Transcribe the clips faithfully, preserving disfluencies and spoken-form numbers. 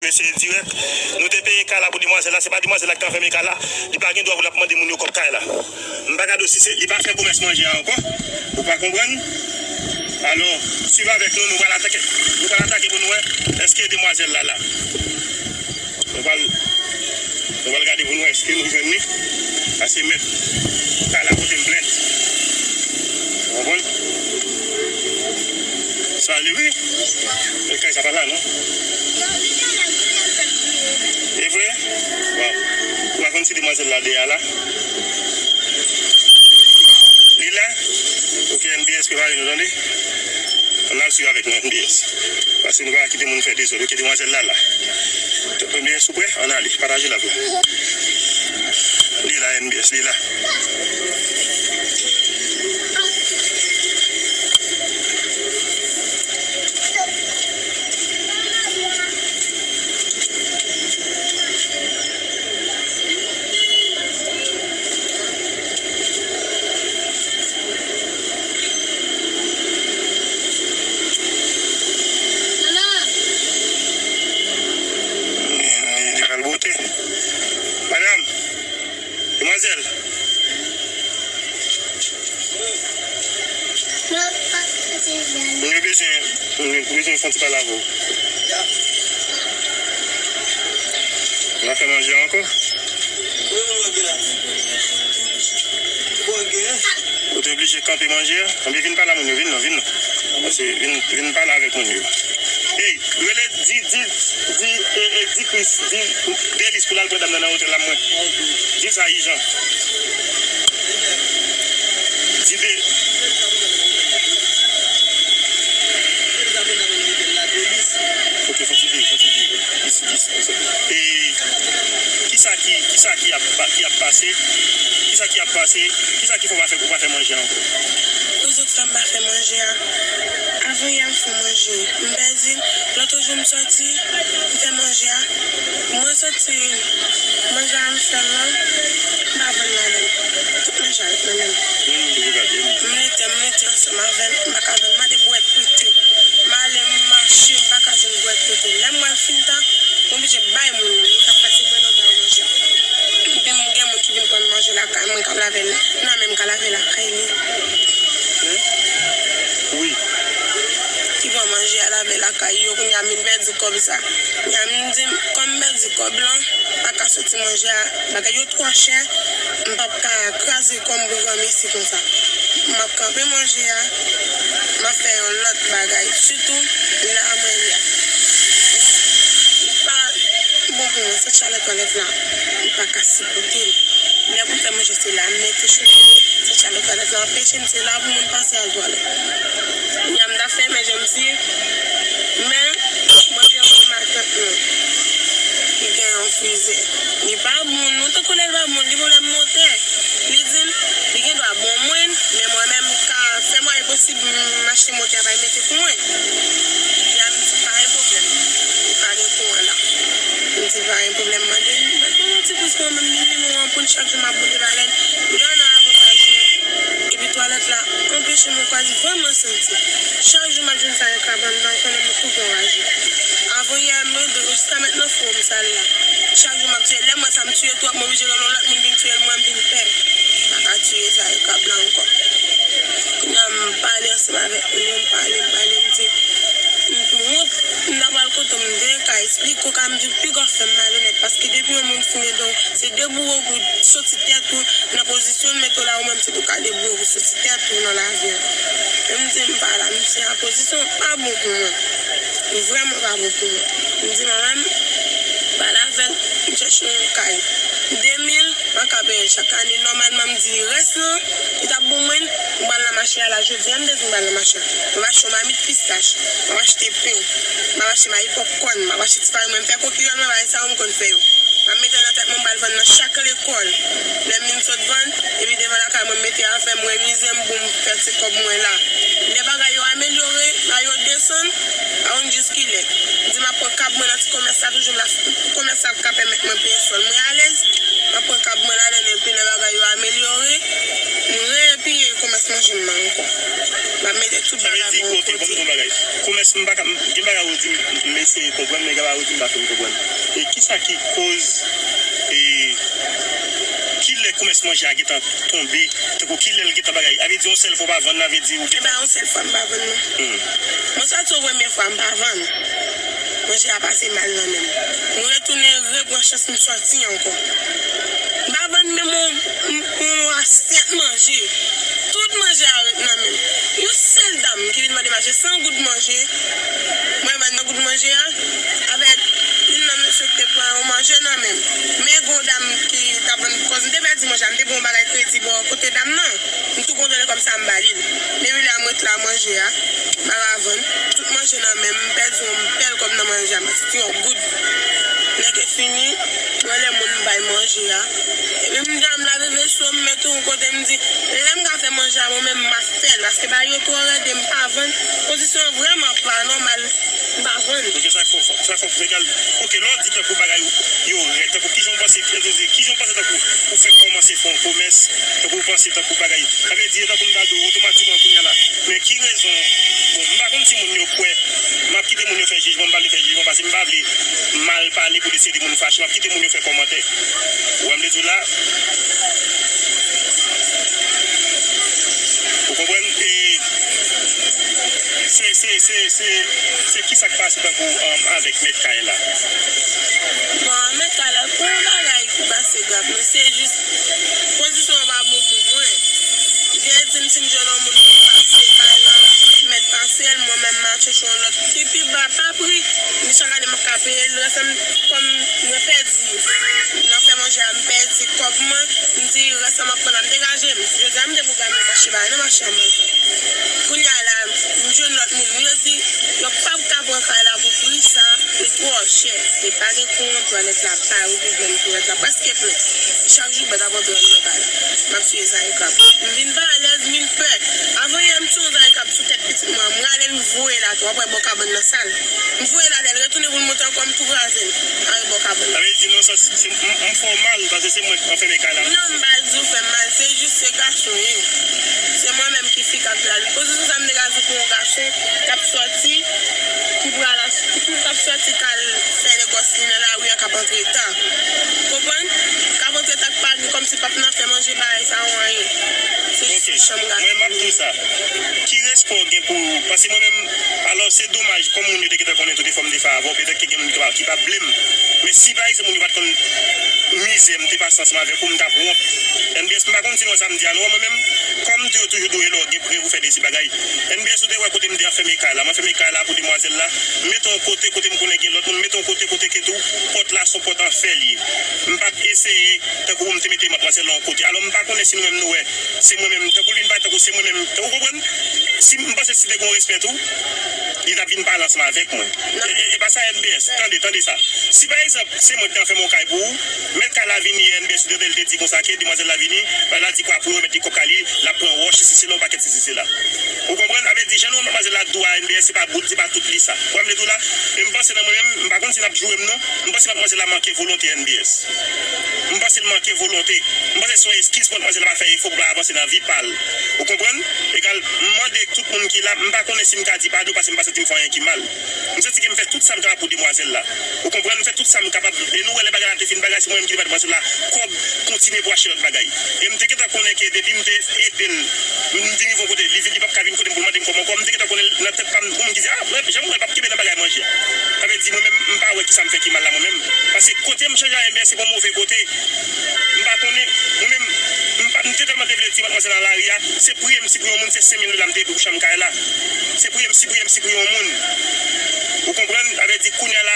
Mesye dirèk, nou te peye kay la pou demwazèl la, se pa demwazèl la ki te anfèmen kay la, li pa gen dwa pou l ap mande moun yo kòb kay la. M pa gade w si se, li pa fè komès manje a ankò, ou pa konprann? Alò, swiv avèk nou, nou pral atake, nou pral atake pou nou wè èske demwazèl la la. Nou pral, nou pral gade pou nou wè èske nou jwenn li. Paske mèt kay la pote m plent. Ou konprann? Sa li wi. Men kay sa pa la non. E vre? Bon. Ou pa konn si demwazèl la deyò la? Li la? Ok, N B S prepare nou tande. Ann al swiv avèk nou N B S. Paske nou pa kite moun fè dezòd. Ok, demwazèl la la. N B S ou prè? Ann ale. Pataje live la. Li la, N B S, li la. Li pral bote. Madanm, demwazèl. Mwen bezwen, mwen bezwen fè yon ti pale avè w. N a fè manje ankò. Ou te oblije kanpe manje a? Anben, vin pale a moun yo, vin non, vin non. Pase, vin, vin pale avèk moun yo. Ey, rele, di, di, di, e, e, di Chris, di Delis pou l al pran dam nan nan otèl la mwen. Di l sa ijan. Di de. Ok, fon ti vire, fon ti vire. Isi, isi, isi. E kisa ki, kisa ki ap, ki ap pase? Kisa ki ap pase? Kisa ki fè w pa fè, ou pa fè manje a ankò? Rezon k fè m pa fè manje a, avan yè m fè manje, m pèdi l. Lòt jou m sòti, m fè manje a. Mwen sòti, manje a m fè l lan, m pa vann ladan l. Tout manje a ret nan men m. M lite, m lite ansanm avè l, m pa ka vann, m mande bwèt pete. M ale, m mache, m pa ka jwenn bwèt pete. Lè m wè l fin ta, m oblije bay moun nan, moun k ap pase mwen nan ba yo manje a. Epi m gen moun ki vin pran manje lakay mwen, k ap lave l nan men m, ka lave lakay li. Wi. Ki pran manje a, lave lakay yo, kounye a m vin pèdi kòb sa. Kounye a m di, kòm m pèdi kòb lan, m pa ka soti manje a, bagay yo twò chè, m p ap ka kraze kò m pou granmesi konsa. M ap kanpe manje a, m ap fè yon lòt bagay, sitou la mwen ye a. Li pa bon pou mwen, sèt chalè twalèt la, m pa ka sipòte l. Lè pou m fè manje, se la m mete chofè. Sèt chalè twalèt la anpeche m, se la pou moun pase al twalèt. Kounye a m ta fèmen je m si, men mwen gen yon matant mwen ki gen yon frizè. Li pa bon, nou tankou lè l pa bon, li pwoblèm motè. Li di m, li gen dwa bon mwen, men mwen menm m ka fè mwayen posib m achte motè a bay mete pou mwen. Kounye a m di pa gen pwoblèm, li pa gen kouran la. M di pa gen pwoblèm, mande l, mande l yon ti plis pou mwen, m di nimewo an pou l chak jou m ap boule ba l. Li ann avantaj mwen. Epi twalèt la anpeche m kwè li vrèman santi. Chak jou m ap jwenn sa yo ka ban m nan, konnen m tou pran raje. Avan yè m rete jiska mentnan fou m sal la. Chak jou m ap tiye. Lè m wè sa m tiye twòp, m oblije rele yon lòt moun vin tiye l, mwen m vin pè. M pa ka tiye sa yo ka blan ankò. Kounye a m pale ansanm avèk moun yo, m pale, m pale, m di, m wont, m ta pral kote w, m te ka esplike w, ka m di w, piga w fè m malonèt, paske depi yon moun fin ede w, se deboure w pou soti tèt ou nan pozisyon l mete w la, ou menm se pou w ka deboure w pou soti tèt ou nan lavi a. E m di, m pa la, m di, a pozisyon an pa bon pou mwen. Li vrèman pa bon pou mwen. M di, manman m, pale avè l, m chèche yon kay. De mil, m pa ka peye l chak ane. Nòmalman, m di rès lan, li t ap bon mwen, m pral nan mache a la jodi a, m te di m pral nan mache a. M ap achte yon mamit pistach, m ap achte pen, m ap achte mayi pòpkòn, m ap achte ti fari mwen, m fè kokiyòl mwen, bagay sa yo m konn fè yo. M ap mete nan tèt mwen, m pral vann nan chak lekòl. Lè m vin sot vann, epi devan lakay mwen, m mete afè m, remize m pou m fè ti kòb mwen la. Lè bagay yo amelyore, bagay yo desann, pa konn jis kilè. M di m ap pran kab mwen nan ti komès la, toujou m la, komès la ka pèmèt mwen peye sòl mwen alèz. M ap pran kab mwen ladan l, epi lè bagay yo amelyore, m repiye komès manje m nan ankò. M ap mete tout bagay mwen yon kote. Komès, m pa ka, m, gen bagay ou di m, m eseye konprann, men gen bagay ou di m pa fin konprann. manje a gentan tonbe, tankou kilè l gentan bagay. A vle di, yon sèl fwa w pa vann, a vle di, ou gentan. E pa yon sèl fwa m pa vann, non. Hmm. Mwen sòti yon premye fwa, m pa vann. Manje a pase mal nan men m. Mwen retounen repran chans m sòti ankò. M pa vann menm yon, yon, yon asyèt manje. Tout manje a ret nan men m. Yon sèl dam ki vin mande m achte san goud manje. Mwen vann nan goud manje a avèk youn nan mesye ki te pran yon manje nan men m. Men gen yon dam ki t ap vann, kòz m te pèdi manje a, m te pran yon bagay kredi bò kote dam nan. M tou kontwole kòb sa m ba li l. Depi lè a m ret la manje a, m pa ka vann. Tout manje nan men m, m pèdi yon bèl kòb nan manje a, m pa soti yon goud. Nèg e fini, mwen lè moun m bay manje a. Epi m di a m lave veso, m mete yon kote, m di, lè m ka fè manje a, mwen menm m ap fè l, paske bagay yo twò rèd e m pa vann. Kondisyon yo vrèman pa nòmal, m pa vann. Ok, sa fò, sa fò, egal. Ok, lè w di tankou bagay yo, yo rèd, tankou kijan w panse, kijan w panse tankou ou fè kòmanse fè yon komès, tankou w panse tankou bagay. Sa vle di, tankou m ta di w otomatikman kounye a la. Men ki rezon, bon, m pa konn si moun yo kwè, m ap kite moun yo fè jijman, m pa vle fè jijman, paske m pa vle mal pale pou deside moun fache, m ap kite moun yo fè kòmantè. Ou wè m te di w la? Ou konprann? E se, se, se, se, se ki sa k pase tankou, um, avèk mèt kay la? Bon, mèt kay la, pou yon bagay ki pase grav, men se jis kondisyon an pa bon pou mwen. Genlè di m si m jwenn yon moun ki pase kay la, ki mèt pase l, mwen menm m al chèche yon lòt ki pi ba, pa pri. Men chak ane m ap ka peye l, rès la m, kòm mwen pèdi nan fè manje a, m pèdi kòb mwen, m di rès la m ap pran la, m degaje m. Jodi a m te pwograme mache bagay nan mache a m pa vann. Kounye a la, m jwenn lòt moun, yo di yo p ap ka pran kay la pou pri sa, li twò chè. E pa gen kouran, twalèt la pa rezoud menm, twalèt la prèske plen. Chak jou bèt ap antre anndan kay la. M ap tiye zayè krab. M vin pa alèz, m vin pè. Avan yè, m tiye yon zayè krab sou tèt pitit mwen an. M rale l, m voye l atè. W ap wè bò kabann nan sal. M voye l atè, l retounen pou l monte ankò, m tou kraze l anlè bò kabann nan. Sa vle di non, sa, se, se, m, m fè w mal, paske se mwen k anfèmen kay la. Non, m pa di w fè m mal, se jis se gason ye. Se mwen menm ki fi k ap viv la. Pozisyon sa m te ka di pou yon gason k ap sòti, ki pral ach-, ki pou k ap sòti k al fè negòs li nan lari a, k ap antre ta. Konprann? K ap antre ta, k pa gen, kòmsi p ap nan fè manje bagay sa yo anyen. Se jis yon chanm gason. Ok. Mwen, m ap di w sa. Ki respè w gen pou, paske mwen menm, alò, se domaj, kòm moun yo te gentan konnen tout efò m te fè avè w, petèt ke gen moun ki pa, ki pa vle m. Men si, pa egzanp, moun yo pa t konn mizè m te pase ansanm avèk ou, m t ap wont. N B S, m pa konn si nou wè sa m di a, nou wè mwen menm, kòm m te toujou dwe lè w gen prèv ou fè de se bagay. N B S, ou te wè kote m te anfèmen kay la, m anfèmen kay la pou demwazèl la, m mete yon kote, kote m konnen gen lòt moun, m mete yon kote, kote ke tou, pòt la se yon pòt an fè l ye. M pa t eseye tankou pou m te mete madmwazèl la yon kote. Alò, m pa konnen si nou menm nou wè, se mwen menm, tankou li vin pale tankou se mwen menm, ou konprann? Si m panse si te gen yon respè tou, li t ap vin pale ansanm avèk mwen. E, e, e pa sa, N B S, tande, tande sa. Si pa egzanp, se mwen ki te anfèmen yon kay pou ou, mèt kay la vini, N B S, ou tande l te di konsa ke demwazèl la vini, l a di kwa pou remèt li kòb kay li, l ap pran wòch, sesi sela, yon pakèt sesi sela. Ou konprann? Sa vle di, jan nou wè madmwazèl la dou a N B S, se pa bout, se pa tout li sa. Ou wè m vle di w la? E m panse nan mwen menm, m pa konn si n ap joure m non, m panse madmwazèl la manke volonte N B S. M panse l manke volonte. M panse se yon eskiz pou madmwazèl la pa fè efò pou l avanse nan vi pa l. Ou konprann? Egal, m mande tout moun ki la, m pa konnen si m ka di pa nou, paske m pa santi m fè anyen ki mal. M santi ke m fè tout sa m kapab pou demwazèl la. Ou konprann? M fè tout sa m kapab. E nou wè lè bagay la te fin, bagay se mwen menm ki te bay madmwazèl la kòb, kontinye pou achte lòt bagay. E m te gentan konnen ke depi m te ede l, m vin rive yon kote, li vin, li p ap ka vin kote m pou l mande m kòb ankò. M te gentan konnen nan tèt pa m, gon moun ki di, a, mwen, jan m wè l p ap kenbe nan bagay manje a. Sa vle di, mwen menm, m pa wè kisa m fè ki mal la mwen menm. Paske kote m chanje a N B S, se pa yon move kote. M pa konnen, mwen menm, m pa, m te tèlman te vle di madmwazèl nan lari a, se priye m si pou yon moun, se senk mil dola m te ye pou chanm kay la. Se priye m si, priye m si pou yon moun. Ou konprann? Sa vle di, kounye a la,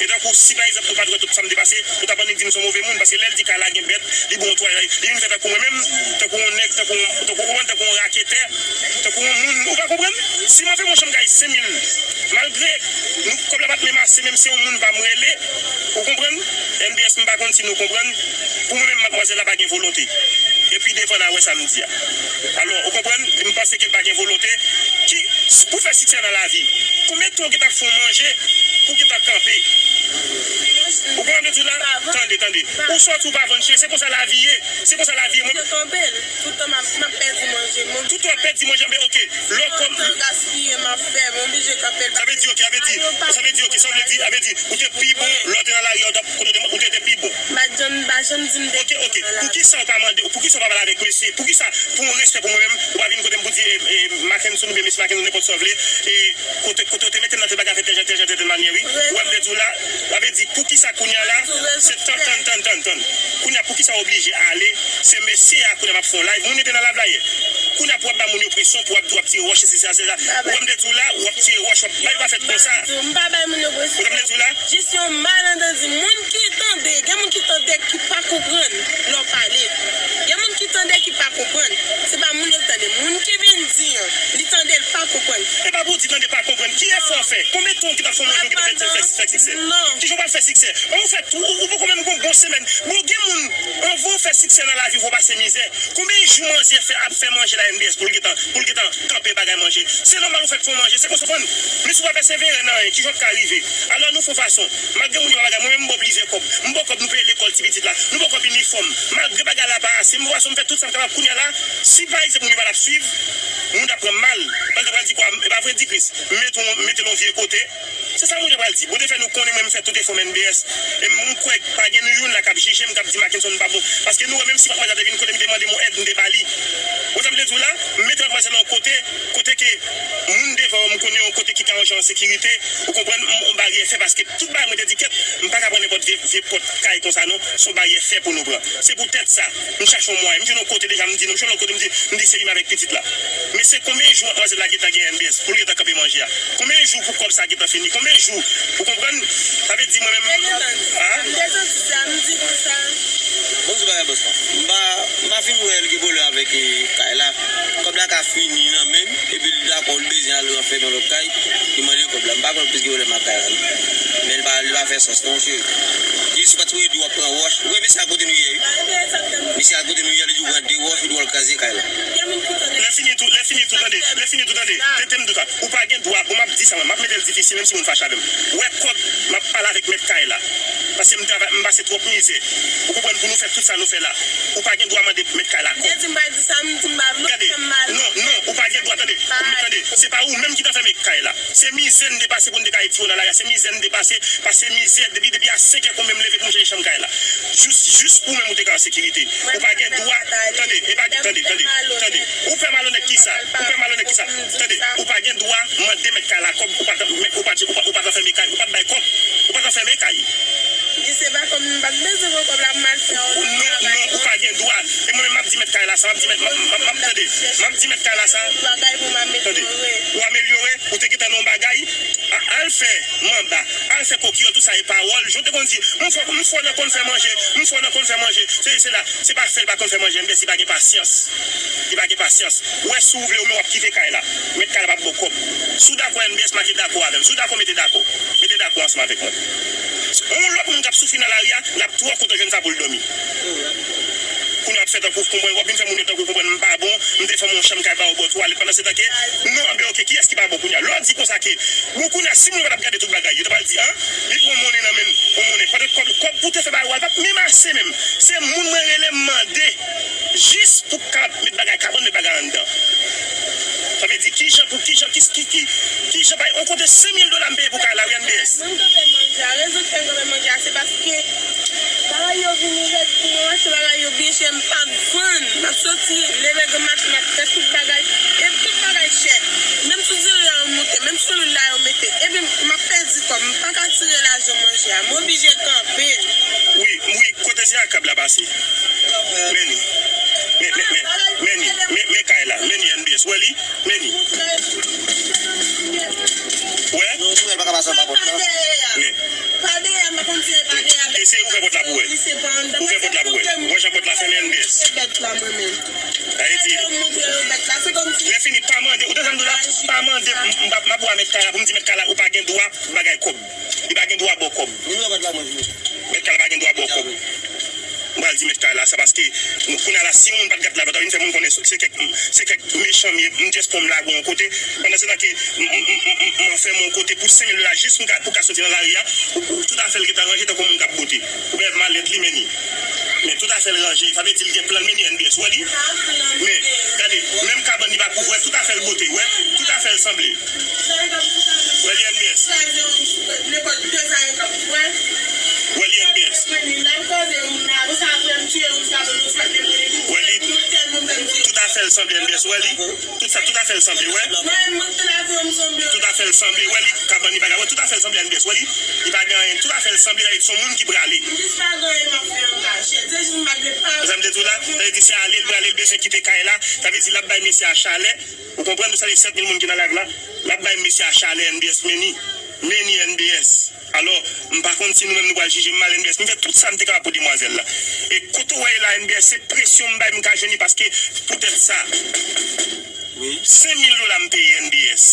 e tankou si, pa egzanp, nou pa t wè tout sa m te pase, nou t ap annik di m se yon move moun, paske lè l di kay la gen bèt, li bon twalèt, li vin fè tankou mwen menm, tankou yon nèg, tankou, tankou, ou konprann, tankou yon raketè, tankou yon moun, ou pa konprann? Si m anfèmen yon chanm kay senk mil, malgre nou, kòb la pa t menm ase, menm si yon moun pa m rele, ou konprann? N B S, m pa konn si nou konprann, pou mwen menm, madmwazèl la pa gen volonte. Epi devan n a wè sa m di a. Alò, ou konprann? M panse ke l pa gen volonte. Ki, pou fè siksè nan lavi, konbyen tan w gentan fè w manje pou w gentan kanpe? Ou konprann m di w la? Tande, tande. Ou sòti ou pa vann cheri, se konsa lavi ye. Se konsa lavi ye. Mwen, tonbe l. Tout tan m ap, m ap pèdi manje. Tout tan w ap pèdi manje, men ok. Lè w kòm tan gaspiye m ap fè, m oblije kanpe l. Sa vle di, ok, sa vle di, sa vle di, ok, sa vle di, sa vle di, ou te pi bon, lè w te nan lari a, ou t ap, kote w te, ou te, te pi bon. M pa t janm Janm di m de. Ok, ok. Poukisa w pa mande, poukisa w pa pale avèk mesye? Poukisa, pou yon respè pou mwen menm, w pa vin kote m pou di, e, e, Mackenson oubyen mesye Mackenson, nenpòt sa w vle, e, kote, kote w te mete m nan tèl bagay a fè tèl jan, tèl jan, tèl, tèl manyè, wi? Ou wè m te di w la, sa vle di, poukisa kounye a la, se tann, tann, tann, tann, tann. Kounye a, poukisa w oblije ale? Se mesye a, kounye a m ap fè yon live, moun yo te nan live la yè. Kounye a, pou w ap ba moun yo presyon, pou w ap, w ap tire wòch, se sa, se sa. Ou wè m te di w la, w ap tire wòch, w ap, bagay pa fèt konsa. M pa bay moun yo presyon. Ou wè m te di w la? Jis yon malantandi. Moun ki tande, gen moun ki tande ki pa konprann lè w pale. Gen moun ki tande ki pa konprann. Se pa moun yo ki tande. Moun ki vin di an, li tande, l pa konprann. E pa pou di tande pa konprann. Ki efò w fè? Konbyen tan w gentan fè yon manje, w gentan fè, fè, fè siksè? Kijan w pral fè siksè? Ou fè tou, ou, ou poko menm gon bon semèn. Bon, gen moun, anvan w fè siksè nan lavi, fò w pase mizè. Konbyen jou manzè fè, ap fè manje la N B S pou l gentan, pou l gentan kanpe bagay manje? Se nòmal ou fèk fè w manje, se konsa w konprann. Men si w pa pèsevere nan anyen, kijan w ka rive? Alò nou fè yon fason. Malgre moun yo pa bagay, mwen menm m ba w plizyè kòb. M ba w kòb nou peye lekòl ti pitit la. Nou ba w kòb inifòm. Malgre bagay la pa ase, m fè yon fason m fè tout sa m kapab kounye a la. Si pa egzanp moun yo pa t ap swiv, moun t ap pran m mal. Paske yo pral di kwa, e pa vre di Kris. M mete w, mete l yon vye kote. Se sa moun yo pral di. Bondye fè nou konnen mwen m fè tout efò m N B S. E m kwè pa gen nou youn la k ap jije m, k ap di Mackenson pa bon. Paske nou wè menm si Matmwazèl te vin kote m te mande m yon èd, m te ba li. Ou sa m te di w la? M mete Matmwazèl yon kote, kote ke moun devan yo m konnen yon kote ki ka yon jan an sekirite. Ou konprann? M, yon baryè fè paske tout bagay mwen te di kèt, m pa ka pran nenpòt vye, vye pòt kay konsa non. Se yon baryè fè pou nou pran. Se poutèt sa, m chache yon mwayen. M jwenn yon kote deja, m di nou, m jwenn yon kote, m di, m di se li m avèk pitit la. Men se konbyen jou Matmwazèl la gentan gen N B S pou l gentan kanpe manje a? Konbyen jou pou kòb sa gentan fini? Konbyen jou? Ou konprann? Sa vle di mwen menm. Mwen gentan di. Ah? M te santi sa, m di konsa. Bon, di bagay bòs la. M pa, m pa fin wè l gen pwoblèm avèk, eh, kay la. Kòb la ka fini nan men l, epi l dakò, l bezwen al ranfèmen lòt kay, li mande kòb la. M pa kwè l plis gen pwoblèm ak kay la, non. Men li pa, li pa fè sans, non, cheri. Jis ou pa t wè di w ap pran wòch. Ou wè mesye a kote nou ye, wi. Mesye a kote nou ye, li di w pran de wòch, ou di w al kraze kay la. Lè fini tou, lè fini tou, tande, lè fini tou, tande. Tete m tou ta. Ou pa gen dwa, bon, m ap di sa, mwen, m ap mete l difisil, menm si moun fache avè m. Ou wè kòb, m ap pale avèk mèt kay la. Paske m travay, m pase twòp mizè. Ou konprann, pou nou fè tout sa nou fè la. Ou pa gen dwa mande mèt kay la kòb. Gade, non, non, ou pa gen dwa, tande, tande, se pa ou menm ki t anfème kay la. Se mizè n te pase pou n te ka retire w nan lari a. Se mizè n te pase, pase mizè depi, depi a senk è konbyen m leve pou m chèche chanm kay la. Jis, jis ou menm ou te ka an sekirite. Ou pa gen dwa, tande, e pa, tande, tande, tande. Ou pè malonèt kisa? Ou pè malonèt kisa? Tande, ou pa gen dwa mande mèt kay la kòb, ou pa t, ou pa t, ou pa, ou pa t anfème kay, ou pa t bay kòb, ou pa t anfème kay. Di se pa kòm m pa t bezwen pran kòb la pou m al fè yon lòt travay, non, ou pa gen dwa. E mwen menm m ap di mèt kay la sa, m ap di mèt, m ap, m ap, m ap, tande, m ap di mèt kay la sa. Tande, ou amelyore, ou te gentan nan yon bagay, a, al fè manba, al fè kokiyòl, tout sa e pawòl. Jan w te konn di, m fò, m fò nan konn fè manje, m fò nan konn fè manje. Se, se la, se pa fè l pa konn fè manje, N B S li pa gen pasyans. Li pa gen pasyans. Ou wè, si w vle, ou menm w ap kite kay la. Mèt kay la p ap ba w kòb. Si w dakò, N B S make dakò avè m. Si w dakò, mete dakò. Mete dakò ansanm avèk mwen. Yon lòt moun k ap soufri nan lari a, l ap twò kontan jwenn sa pou l dòmi. Kounye a w ap fè tankou w konprann, w ap vin fè moun yo tankou w konprann m pa bon, m te fè m yon chanm kay ba w bò twalèt, pandan se tan ke, non, anben, ok, kiyès ki pa bon kounye a? Lè w di konsa ke, bon, kounye a, si moun yo pa t ap gade tout bagay yo, yo ta pral di, an, li pran monnen nan men l, yon monnen. Pandan kòb, kòb pou te fè bagay ou a, l p ap menm ase menm. Se moun mwen rele m mande, jis pou k ap met bagay kabann, met bagay anndan. Sa vle di, kijan pou, kijan, ki, ki, ki, kijan, bay, on kote senk mil dola m peye pou kay la, wi, N B S. Mwen m kanpe manje a, rezon k fè m kanpe manje a, se paske bagay yo vini rèd pou mwen, m achte bagay yo byen chè, m p ap vann. M ap soti, leve granm maten, m ap fè tout bagay, e tout bagay chè. Menm sou diri a yo moute, menm sou lwil la yo mete. Epi m ap pèdi kòb, m pa ka tire lajan manje a, m oblije kanpe. Wi, wi, kote se a kab la pase. Men li. Men, men, men, men li. Men, men kay la. Men li, N B S. Wè li? Men li. Wè? Non, nou pa ka pase anba pòt la. Men. E se ou fè pòt la pou wè. Ou fè pòt la pou wè. Ou wè jan pòt la fèmen, N B S. Sa vle di, lè fini, pa mande. Ou tande sa m di w la? Pa mande. M, m, m ap wè mèt kay la pou m di mèt kay la, ou pa gen dwa bagay kòb. Li pa gen dwa ba w kòb. Mèt kay la pa gen dwa ba w kòb. M pral di mèt kay la sa, paske kounye a la, si yon moun pa t gad la, pa ta vin fè moun konnen se kèk, se kèk mechan m ye, m just pran m lage w yon kote. Pandan se tan ke m, m, m, m, m, m anfème yon kote pou senk mil dola, jis m ka, pou ka soti nan lari a, ou, ou, tout afè l gentan ranje tankou moun k ap bote. Ou wè malèt li, men li. Men tout afè l ranje, sa vle di l gen plan l, men li N B S. Ou wè li? Men, gade, menm kabann li pa kouvri, tout afè l bote, ou wè? Tout afè l sanble. Wè li N B S. Wè li N B S. Wè li, tout afè l sanble N B S, wè li. Tout sa, tout afè l sanble, wè. Tout afè l sanble, wè li, kabann li bagay, wè, tout afè l sanble N B S, wè li. Li pa gen anyen, tout afè l sanble, sa vle di se yon moun ki prale. Sa m te di w la, sa vle di se ale l prale, l bezwen kite kay la, sa vle di l ap bay mesye a chalè. Ou konprann, nou salye sèt mil moun ki nan live la. L ap bay mesye a chalè N B S, meni, meni N B S. Alò, m pa konn si nou menm nou pral jije m mal N B S. M fè tout sa m te kapab pou demwazèl la. E kote w wè la N B S, se presyon m bay m ka jwenn li paske poutèt sa. Wi. Senk mil dola m peye N B S.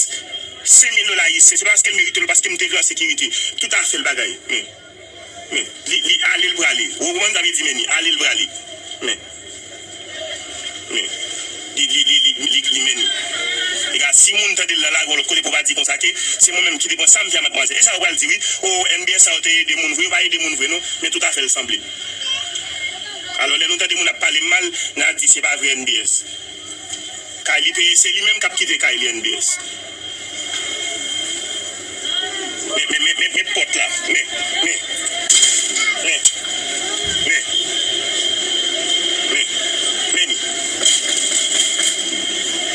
Senk mil dola ayisyen. Se pa paske l merite l, paske m te vle an sekirite. Tout afè l bagay. Men, men, li, li ale l prale. Ou konprann sa vle di meni, ale l prale. Men. Men, li, li, li, li, li, li mennen. Piga si moun tande l nan lari yon lòt kote pou pa di konsa ke se mwen menm ki te pran sa m fè a madmwazèl. E sa yo pral di wi, o, N B S sa yo te ede moun vre, yo pa ede moun vre non, men tout afè l sanble. Alò, lè nou tande moun ap pale m mal, n a di se pa vre N B S. Kay li peye, se li menm k ap kite kay li N B S. Men, men, men, men, men pòt la. Men, men, men, men, men, men ni.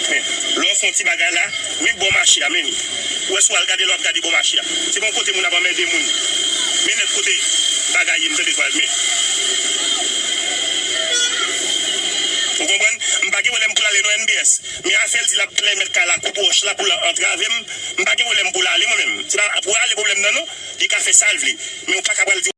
Men, lè w fè yon ti bagay la, men bò mache a, men ni. Ou wè si w al gade, lè w ap gade bò mache a. Se pa yon kote moun ap anmède moun. Men nèt kote bagay ye, m tande twal, men. Ou konprann? M pa gen pwoblèm pou l ale non N B S. Men afè l di l ap klè mèt kay la kout wòch la pou l antrave m, m pa gen pwoblèm pou l ale mwen menm. Se pa pou ale pwoblèm nan non. Li ka fè sa l vle. Men ou pa ka pral di